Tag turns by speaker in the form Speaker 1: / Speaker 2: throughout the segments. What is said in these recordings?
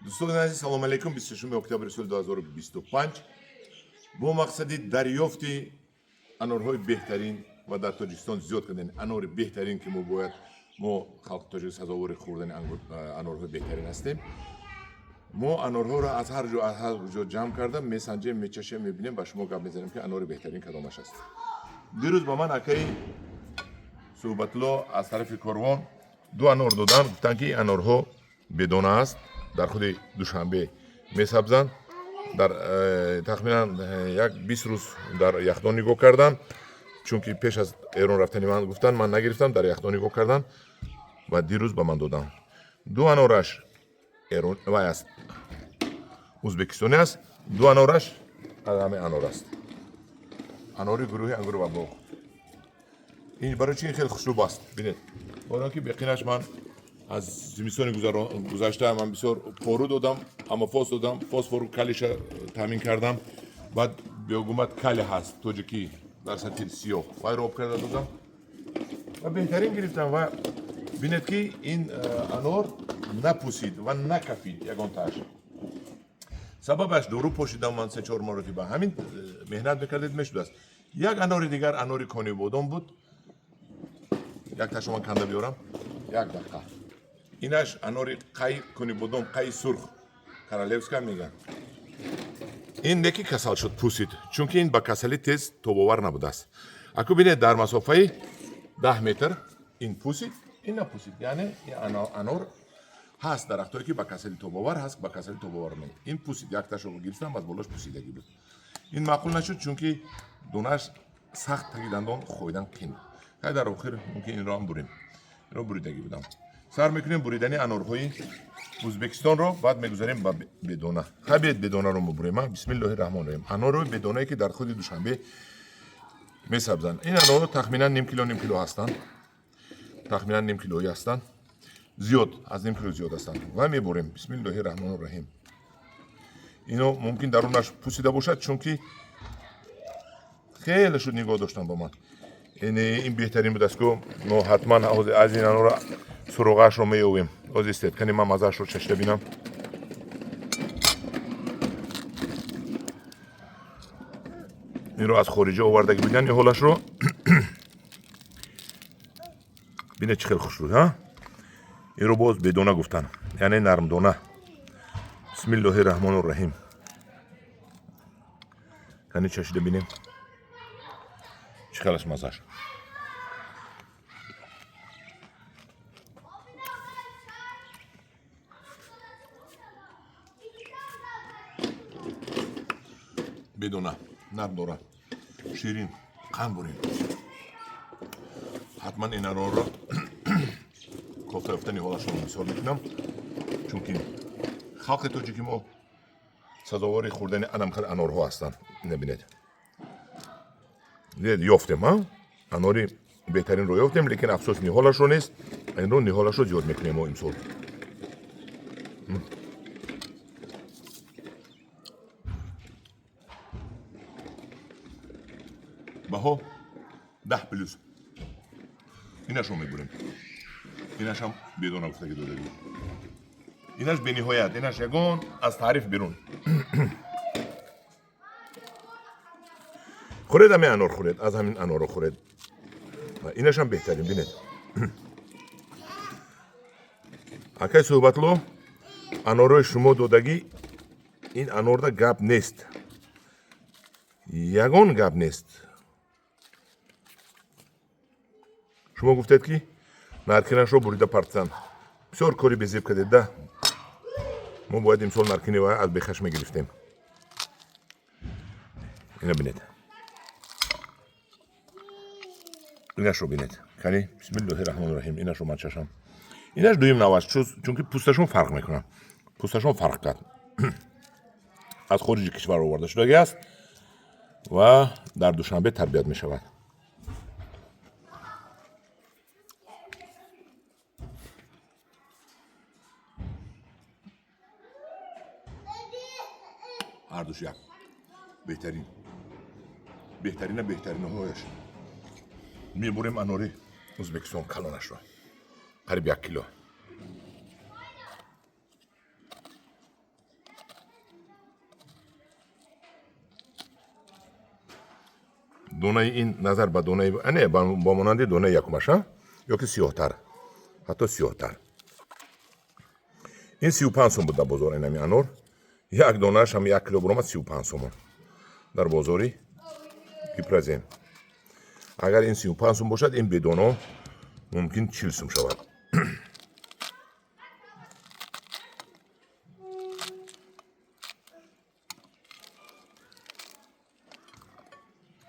Speaker 1: Дӯстони азиз, салом алейкум. 26 октябри соли 2025 бо мақсади дарёфти анорҳои беҳтарин ва дар Тоҷикистон зиёд кардани анори беҳтарин, ки мо бояд мо халқи тоҷик сазовори хӯрдани анорҳои беҳтарин ҳастем. Мо анорҳоро аз ҳар ҷо аз ҳар ҷо ҷамъ карда месанҷем, мечашем, мебинем, ба шумо гап мезанем, ки анори беҳтарин кадомаш аст. Дирӯз ба ман акаи Суҳбатулло аз тарафи Корвон ду анор доданд, гуфтанд, ки ин анорҳо бедона аст, дар худи Душанбе месабзанд, дар тахминан як 20 рӯз дар яхдон нигоҳ карданд, чунки пеш аз Эрон рафтани ман гуфтанд, ман нагирифтам, дар яхдон нигоҳ карданд ва дирӯз ба ман доданд. Ду анораш эрон вай аст, узбекистони аст, ду анораш аз ҳамин анор аст, анори гурӯҳи Ангур ва боғ. Ин барои чи хеле хушрӯб аст? Бинед, барои ки беқинаш ман аз зимистони гузашта ман бисёр пору додам, амофос додам, фосфору калиша таъмин кардам, баъд биогумат кали ҳаст, тоҷикӣ дар сатил сиёҳ, вайро об карда додам ва беҳтарин гирифтам. Ва бинед, ки ин анор напусид ва накафид ягонтааш. Сабабаш дору пошидам ман се-чор маротиба, ҳамин меҳнат мекардед, мешудааст. Як анори дигар анори Конибодом буд, якташо ман канда биёрам, як дақиқа. Инаш анори қай Конибодом, қай сурх, королевская мегӯянд. Ин неки касал шуд, пусид, чунки ин ба касалӣ тез тобовар набудааст. Аку бинед, дар масофаи 10 метр ин пусид, ин напусид. Яъне анор ҳаст дарахтое, ки ба касали тобовар ҳаст, ба касали тобовар не. Ин пусид, якташо гирифтам, аз болош пусидагӣ буд. Ин маъқул нашуд, чунки донаш сахт, таги дандон хӯидан қин. Хай, дар охир мумкин инро ҳам бурем, инро буридагӣ будам. Сар мекунем буридани анорҳои Ӯзбекистонро, баъд мегузарем ба бедона. Хай, биед, бедонаро мебурем. Бисмиллоҳи раҳмони раҳим. Анорҳои бедонае, ки дар худи Душанбе месабзанд. Ин анорҳо тахминан ним кило, ним кило ҳастанд, тахминан ним килоӣ ҳастанд, зиёд аз ним кило зиёд ҳастанд. Ва мебурем. Бисмиллоҳи раҳмони раҳим. Ино мумкин дарунаш пусида бошад, чунки хеле шуд нигоҳ доштан ба ман. Ин беҳтарин будааст, ку мо ҳатман аз ин анора суроғаашро меёвем. Ҳозир истед, кани ман мазаашро чашида бинам. Инро аз хориҷа овардагӣ буданд, ниҳолашро бинед, чӣ хел хушрӯй. Ҳа, инро боз бедона гуфтанд, яъне нармдона. Бисмиллоҳи раҳмони раҳим. Кани чашида бинем, чӣ хел аст мазааш. Бедона нарм дора, ширин, қанд бурем. Ҳатман ин анорро кофта ёфта ниҳолашро бисёр мекунам, чунки халқи тоҷики мо сазовори хӯрдани анамхел анорҳо ҳастанд. Ина бинед, ёфтем, а анори беҳтаринро ёфтем, лекин афсӯс, ниҳолашро нест. Инро ниҳолашро зиёд мекунем мо имсол. Баҳо 10 плюс. Инашро мебурем, инашам бедона гуфтагӣ додагӣ. Инаш бениҳоят, инаш ягон аз таъриф берун. Хӯред, ҳамин анор хӯред, аз ҳамин анорро хӯред. Инашам беҳтарин. Бинед, акай Суҳбатло, анорҳои шумо додагӣ, ин анорда гап нест, ягон гап нест. Шумо гуфтед, ки наркинашро бурида партан, бисёр кори безеб кардед да. Мо бояд имсол наркини ва аз бехаш мегирифтем. Ина бинед, инашро бинед. Кани, бисмиллоҳи раҳмони раҳим. Инашро ман чашам. Инаш дуюм наваш, чунки пӯсташон фарқ мекунад, пӯсташон фарқ кард. Аз хориҷи кишвар оварда шудагӣ аст ва дар Душанбе тарбият мешавад. Ҳардуш як, беҳтарин, беҳтарина, беҳтаринаҳояш. Мебурем анори Ӯзбекистон калонашро, қариб 1 кило. Донаи ин назар ба донаи не, ба монанди донаи якумаш, ё ки сиёҳтар, ҳатто сиёҳтар. Ин 35 сум буд дар бозор. Инами анор як донааш ҳам 1 кило буромад, 35 сомон дар бозори Гипрозем. Агар ин 35 сум бошад, ин бедоно мумкин 40 сум шавад.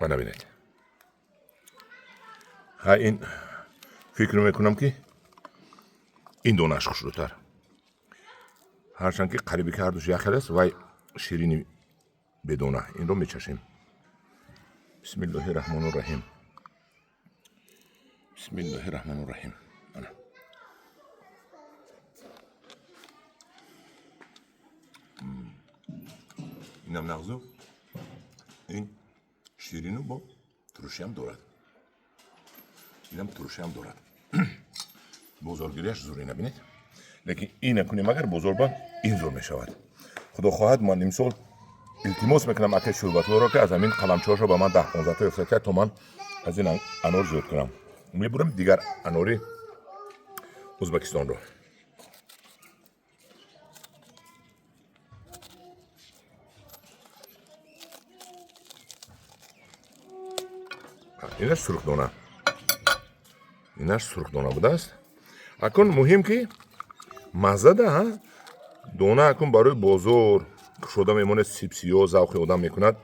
Speaker 1: Мана бинед. Ҳа, ин фикр мекунам, ки ин донааш хушрӯтар, ҳарчанд ки қариби ки ҳардуш як хел аст. Вай ширини бедона. Инро мечашем. Бисмиллоҳи раҳмону раҳим, бисмиллоҳи раҳмону раҳим. Ана, инам нағзу, ин ширину бо турушиам дорад, инам турушиам дорад. Бозоргириаш зур, ина бинед. Лекин ина кунем, агар бозор ба ин зур мешавад. Худо хоҳад, ман имсол илтимос мекунам акай Шӯрбатлоро, ки аз ҳамин қаламчаҳошо ба ман 10-15 то ёфта, то ман аз ин анор зиёд кунам. Мебурам дигар анори Ӯзбекистонро. Инаш сурхдона, инаш сурхдона будааст. Акун муҳим ки маззада дона. Акун барои бозор кушода мемонад, сибсиё завқи одам мекунад.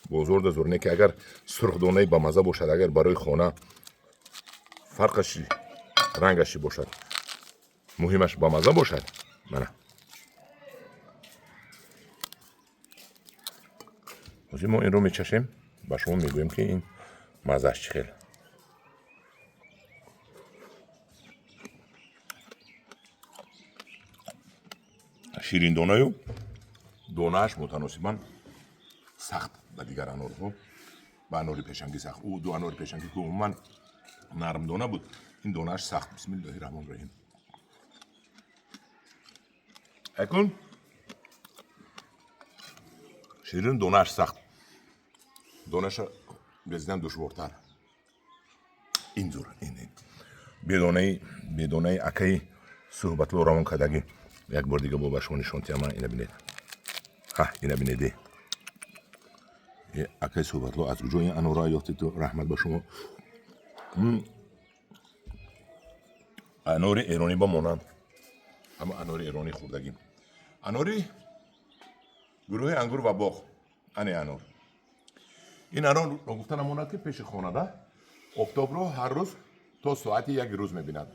Speaker 1: Бозор да зур не, ки агар сурхдонаи бамазза бошад, агар барои хона фарқаш рангаш чӣ бошад, муҳимаш бамазза бошад. Мана, ҳозир мо инро мечашем, ба шумо мегӯем, ки ин маззааш чӣ хел. Шириндонаю донааш мутаносибан сахт ба дигар анорҳо, ба анори пешангӣ сахт. Ӯ ду анори пешангӣ ки умуман нармдона буд, ин донааш сахт. Бисмиллоҳи раҳмони раҳим. Акун ширин, донааш сахт, донаша газидан душвортар. Ин зур, ин бедонаи акаи Суҳбатло равон кардагӣ. Як бор дига бо ба шумо нишон тиҳам. Ина бинед, ҳа, ина бинеде. Акаи Суҳбатло, аз куҷо ин анорро ёфтед ту? Раҳмат ба шумо. Анори эронӣ ба монанд, ама анори эронӣ хӯрдагӣ. Анори гурӯҳи ангур ва боғ, ане анор. Ин анор гуфта намонад, ки пеши хонада офтобро ҳар рӯз то соати 1 рӯз мебинад.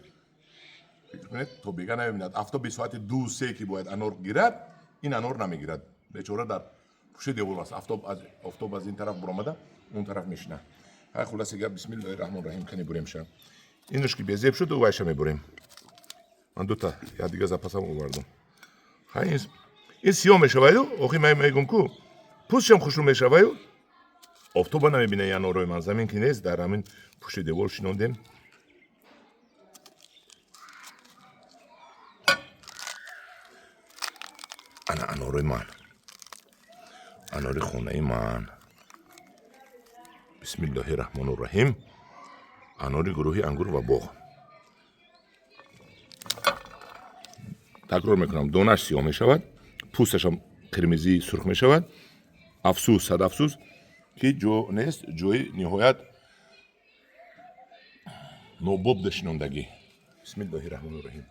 Speaker 1: Фикр кунед, то бега намебинад. Офтоби соати 2-3 ки бояд анор гирад, ин анор намегирад. Бечора дар пушти девор аст. Офтоб аз ин тараф буромада, он тараф мешина. Ҳай, хулоси гап, бисмиллоҳи раҳмони раҳим. Кани бурем ша. Инаш ки безеб шуд, вайша мебурем. Ман дута я дига запасам овардам. Ҳай, ин сиёҳ мешаваю, охи ман мегум ку, пӯстшам хушрӯ мешаваю, офтоба намебина. И анорои ман замин ки нест, дар ҳамин пушти девор шинондем. Ана анорои ман, анори хонаи ман. Бисмиллоҳи раҳмону раҳим. Анори гурӯҳи ангур ва боғ. Такрор мекунам, донааш сиёҳ мешавад, пӯсташам қирмизӣ сурх мешавад. Афсӯс, сад афсӯс, ки ҷо нест, ҷои ниҳоят нобоб дашинондагӣ. Бисмиллоҳи раҳмону раҳим.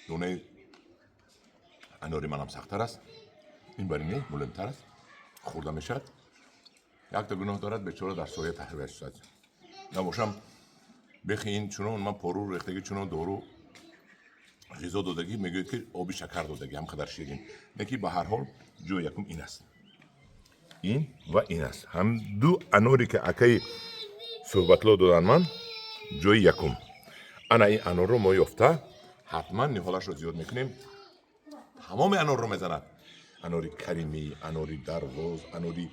Speaker 1: Донаи анори манам сахттар аст, ин бари не, мулоимтар аст, хӯрда мешавад. Якта гуноҳ дорад бечора, дар соя таҳрир шудад. Набошам, бехи ин чунон ман пору рехтагӣ, чунон дору ғизо додагӣ, мегӯяд ки оби шакар додагӣ, ҳам қадар ширин лекин ба ҳар ҳол ҷои якум ин аст, ин ва ин аст. Ҳам ду аноре ки акаи Суҳбатло додан ман, ҷои якум. Ана ин анорро мо ёфта, ҳатман ниҳолашро зиёд мекунем. Тамоми анорро мезанад: анори Каримӣ, анори Дарвоз, анори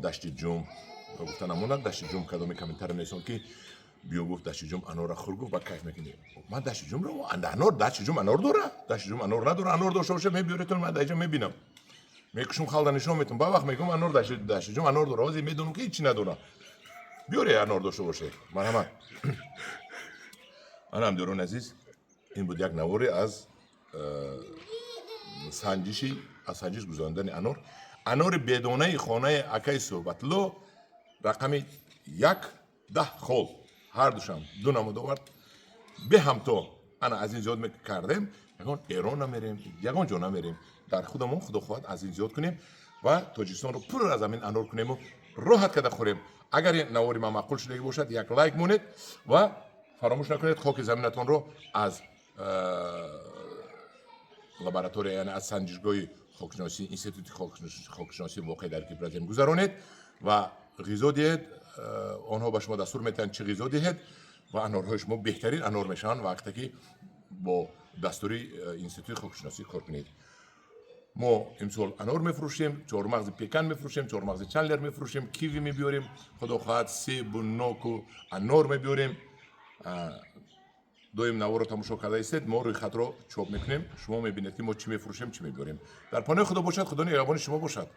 Speaker 1: Дашти Ҷум. Гуфта намонад, Дашти Ҷум кадоми комментаро несон, ки Биё, гуфт, Даштиҷум анора хӯр, гуфт, ба кайф мекунӣ. Ман Даштиҷумро, анор, Даштиҷум анор дора? Даштиҷум анор надора. Анор дошта боша, мебиёретон, ман даиҷа мебинам, мекушум, халда нишон метум. Ба вақт мегӯм, анор, Даштиҷум анор дора. Ҳозир медонам, ки ҳичи надора. Биёре, анор дошта боше, марҳамат. Ана, ҳамдиёрони азиз, ин буд як наворе аз санҷиши, аз санҷиш гузарондани анор. Анори бедонаи хонаи акаи Суҳбатулло рақами як, 10 хол, ҳар душам ду намуд овард, беҳамто. Ана, аз ин зиёд кардем, ягон Эрон намерем, ягон ҷо намерем, дар худамон, худо хоҳад, аз ин зиёд кунем ва Тоҷикистонро пур аз ҳамин анор кунему роҳат карда хӯрем. Агар ин навори ман маъқул шудагӣ бошад, як лайк монед ва фаромӯш накунед, хоки заминатонро аз лаборатория, яъне аз санҷишгоҳи хокшиносӣ, институти хокшиносӣ, воқеъ дар Кипразем, гузаронед ва ғизо диҳед. Онҳо ба шумо дастур метиҳанд, чӣ ғизо диҳед, ва анорҳои шумо беҳтарин анор мешаванд, вақте ки бо дастури институти хокшиносӣ кор кунед. Мо имсол анор мефурӯшем, чормағзи пекан мефурӯшем, чормағзи чандлер мефурӯшем, киви мебиёрем, худо хоҳад, себу ноку анор мебиёрем. Доим наворро тамошо карда истед, мо рӯйхатро чоп мекунем, шумо мебинед, ки мо чӣ мефурӯшем, чӣ мебиёрем. Дар паноҳи Худо бошад, Худо нигаҳбони шумо бошад.